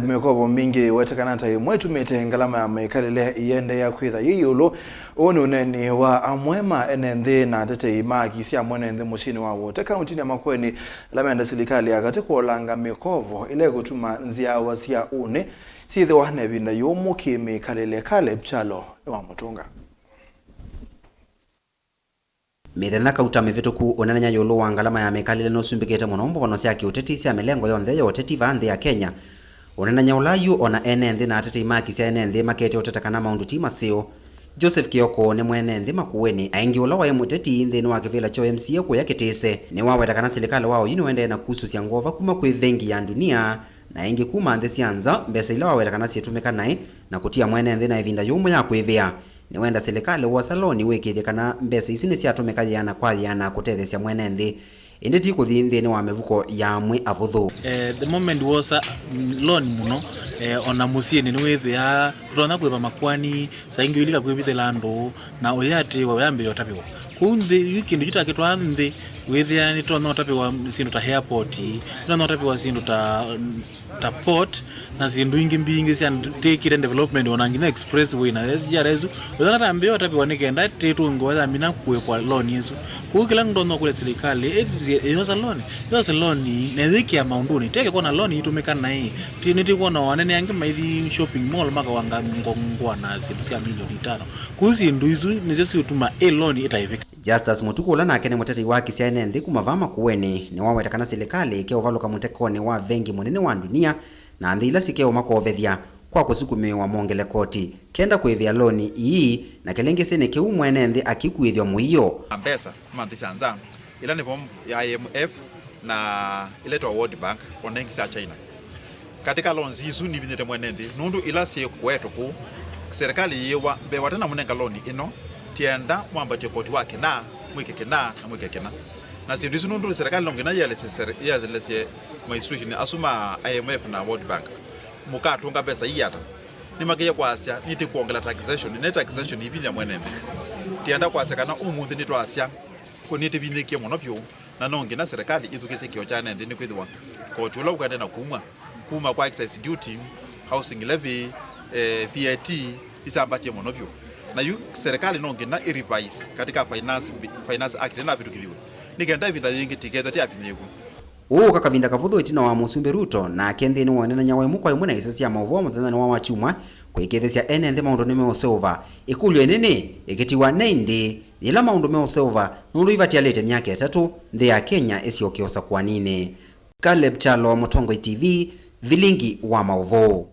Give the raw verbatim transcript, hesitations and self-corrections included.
Mĩkovo mingĩ ĩwetekana ta ĩmwe ĩtumĩte ngalama ya mĩkalĩle ĩendeea kwĩtha yĩ ĩũlũ. Ũũ nĩ ũneeni wa amwe ma ene nthĩ na atetei ma haki sya mwene nthĩ mũsyĩnĩ wa Wote, kauntinĩ ya Makueni, ala menda silikalĩ ya katĩ kũolanga mĩkovo ĩla ĩkũtuma nzyawa sya ũnĩ syĩthĩwa na ĩvinda yũmũ kĩ-mĩkalĩle. Caleb Kyalo nĩwamũtũnga. Mĩthenya kauta mĩvĩtũku, ũnenenya ĩũlũ wa ngalama ya mĩkalĩle nũsumbĩkĩte mũno mbovano sya kĩũteti sya mĩlengo yonthe ya ũteti vaa nthĩ ya Kenya. Ũnenenya ũla yu o na ene nthĩ na atetei ma haki sya ene nthĩ makete ũteta kana maũndũ ti maseo. Joseph Kioko nĩ mwene nthĩ Makueni, na ĩngĩ ũla waĩ mũteti nthĩnĩ wa kĩvĩla kya M C A kũya Kĩtĩse, nĩwaweta kana silikalĩ wa oyu nĩũendee na kusũsya ngova kuma kwĩ Vengi ya Ndunia, na ĩngĩ kuma nthĩ sya nza, mbesa ila waweta kana syĩtũmĩka naĩ na kũtia mwene nthĩ na ĩvinda yũmũ ya kwĩvĩa. Nĩwenda silikalĩ wosa loni wĩkĩĩthye kana mbesa isu nĩsyatũmĩka yĩana kwa yĩana kũtetheesya mwene nthĩ, ĩndĩ ti kũthi nthĩnĩ wa mĩvuko ya amwe avũthũ. Eh, the moment wosa, mm, loan mũno, eh, ona mũsyĩnĩ nĩwĩthĩaa ndũtonya kũĩva makoani, saa ingĩ ũilika kwĩvithĩla andũ, na ũyatĩĩwa, ũyambĩĩa ũtavĩwa. Kwoou nthĩ, yu kĩndũ kyu takĩtwaa nthĩ, wĩthĩa nĩtonya ũtavĩwa syĩndũ ta airport, nĩtonya ũtavĩwa syĩndũ ta, mm, ta port, na syĩndũ ingĩ mbingĩ sya tĩkĩte development, ona nginya expressway na S G R isu. Wĩthĩa natambĩĩa ũtavĩwa nĩ kenda tĩtũngĩwa yamina kũĩvwa loan ĩsu. Kwoou kĩla ndonya kũlya silikalĩ, ĩtĩsye ĩyosa loan, yose loan, na ĩyĩkĩa maũndũnĩ. Teke kwona loan itũmĩka naĩ, ti, nĩtĩkwona anene angĩ maithi shopping mall makawanga ngo-, ngũa na syĩndũ sya milioni itano. Kwoou syĩndũ isu nĩsyo siũtuma ĩ loan ĩtaĩvĩka. Justus Mũtuku, ũla nake nĩ mũtetei wa haki sya ene nthĩ kuma vaa Makueni, nĩwaweta kana silikalĩ ĩkeũvalũka mũtekonĩ wa Vengi Mũnene wa Ndunia na nthĩ ila sikeũmakovethya kwa kũsukumĩĩwa mongele koti kenda kũĩvĩa loni ii, na kĩlĩngĩsĩnĩ kĩu mwene nthĩ akĩkuĩthw'a mũio. Mbesa kuma nthĩ sya nza, ĩla nĩvo ya I M F na ĩla ĩtawa World Bank, o na ingĩ sya China. Katĩka loans isu nivinyĩte mwene nthĩ, nũndũ ila syĩ kũetwe kũu, serikali yĩĩwa mbee wate namũnenga loan ĩno, tienda mwambatye koti wa kĩna, mwĩke kĩna, na mwĩke kĩna. Na syĩndũ isu nũndũ serikali no nginya yĩelesye sere-, yĩelesye ma institution asu ma I M F na World Bank, mũkatũnga mbesa ii ata? Nĩmakĩie kwasya, nĩtĩkwongela taxation, ne taxation ivinya mwene nthĩ. Tienda kwasya kana ũmũnthĩ nĩtwasya, kũ nĩtĩvinyĩkie mũno vyũ. Na no nginya serikali ĩthukĩĩsye kĩo kya ene nthĩ, nĩkwĩthĩwa koti ũla ũkaendee na kumw'a kuma kwa excise duty, housing levy, eh, V A T isambatie mũno vyũ. Na yu serikali no nginya ĩ revise katika finance, Finance Act ĩnavĩtũkĩthiw'e, nĩ kenda ĩvinda yĩngĩ tikethwe tĩ avinyĩĩku. Ũũ ũka kavinda kavũthũ ĩtina wa Mũsumbĩ Ruto nake nthĩnĩ wa ũnenany'a wa ĩmwe kwa ĩmwe na ĩsĩ sya maũvoo mũthenyanĩ wa Wakyumwa kũĩkĩĩthĩsya ene nthĩ maũndũ nĩmeũseũva. Ĩkũlyo ĩnene ĩkĩtiwa nĩ ĩndĩĩ, yĩla maũndũ meũseũva, nũndũ ivatialĩte myaka ĩtatũ nthĩ ya Kenya ĩsyoke ũsakũaninĩ. Caleb Kyalo, Mũtongoi T V, Vilingi wa Maũvoo.